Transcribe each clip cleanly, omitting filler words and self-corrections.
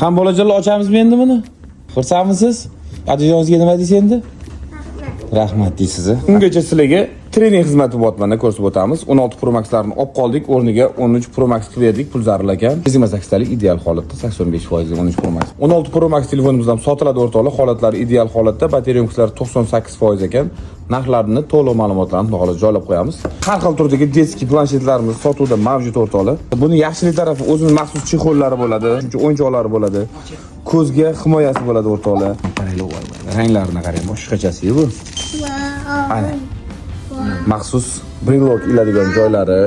Qani, bolajonlar, ochamizmi endi buni? Xursandmisiz? Otajoningizga nima deysiz endi? Rahmat deysiz. Ungacha sizlarga trening xizmati bo'lyapmanda, ko'rsatib o'tamiz. 16 Pro Maxlarni olib qoldik, o'rniga 13 Pro Max qilib berdik, pul zaril ekan. 28 talik ideal holatda 85% 13 Pro Max. 16 Pro Max telefonimiz ham sotiladi, o'rtoqlar, holatlari ideal holatda, batareya ёмкость lari 98% ekan. Narxlarini, to'liq ma'lumotlarni xudo xohlasa joylab qo'yamiz. Har xil turdagi детский planshetlarimiz sotuvda mavjud, o'rtoqlar. Buni yaxshilik tarafi, o'zini maxsus чехол lari bo'ladi, shuncha o'yinchoqlari bo'ladi. Ko'zga himoyasi bo'ladi, o'rtoqlar. Qaranglar, voy voy, ranglarini qarang, boshqachasi bu. Ana. Maxsus brelok iladigan joylari,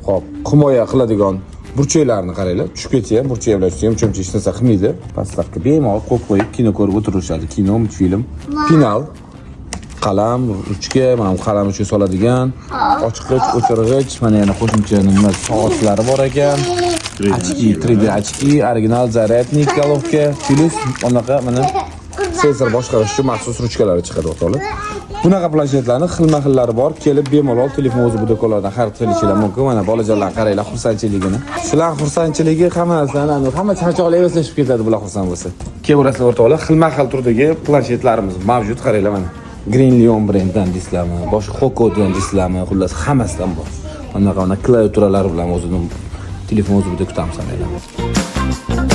hop, himoya qiladigan burchaklarini qaranglar. Tushib ketsa ham, burchak bilan tushsa ham cho'mcha hech narsa qilmaydi. Подставка bemalol qo'yib qo'yib kino ko'rib o'tirishadi. Kino, мультфильм, пенал, qalam, ruchka, mana bu qalam uchun soladigan, ochqich, o'chirg'ich, mana yana qo'shimcha nima, soatlari bor ekan. Очки, 3D очки, original зарядник, головка, плюс unaqa mana sensor boshqarish uchun maxsus ruchkalari chiqadi, o'rtoqlar. Bunaqa planshetlarni xilma-xillari bor. Kelib bemalol telefon o'zi bu do'konlardan xarid qilishingiz mumkin. Mana bolajonlar, qaranglar xursandchiligini. Shular xursandchiligi hamma narsani, hamma charchoqlar evaslashib ketadi bular xursand bo'lsa. Kelaverasizlar, o'rtoqlar, xilma-xil turdagi planshetlarimiz mavjud, qaranglar mana. Green Lion brenddan deysizlarmi, boshqa Hokodan deysizlarmi, xullas hammasidan bor. Anaqa mana klaviaturalari bilan o'zini telefon o'zi bitta kutamiz, qaranglar.